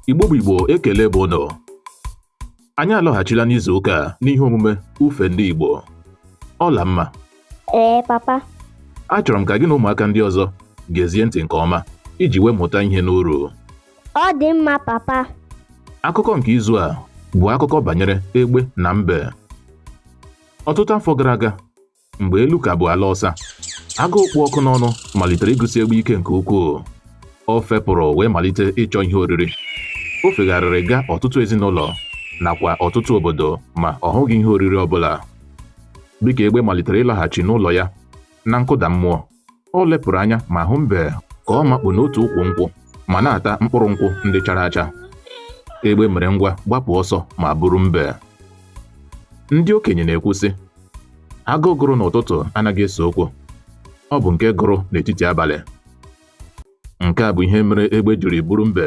Igbo bụ Igbo, ekele m ụnụ. Anyị alọghachila n'izu ụka a n'ihe omume Ufe Ndị Igbo. Ọlamma. Ee, papa. Achọrọ m ka gị na ụmụaka ndị ọzọ gezie ntị nke ọma iji wee mụta ihe n'uru. Ọ dị mma, papa. Akụkọ nke izu a bụ akụkọ banyere egbe na mbe. Ọtụtụ afọ gara aga, mgbe elu ka bụ ala ọsa, agụụ kpụ ọkụ n'ọnụ malitere ịgụsi egbe ike nke ukwuu. O fepụrụ wee malite ịchọ ihe oriri. O fegharịrị gaa ọtụtụ ezinụlọ nakwa ọtụtụ obodo ma ọ hụghị ihe oriri ọbụla. Dịka egbe malitere ịlaghachi n'ụlọ ya na nkụda mmụọ, o lepụrụ anya ma hụ mbe ka ọ makpu n'otu ukwu nkwụ ma na-ata mkpụrụ nkwụ ndị chara acha. Egbe mere ngwa gbapụ ọsọ ma buru mbe. Ndị okenye na-ekwu sị, agụụ gụrụ n'ụtụtụ anaghị ese okwu, ọ bụ nke gụrụ n'etiti abalị. Nke a bụ ihe mere egbe jiri buru mbe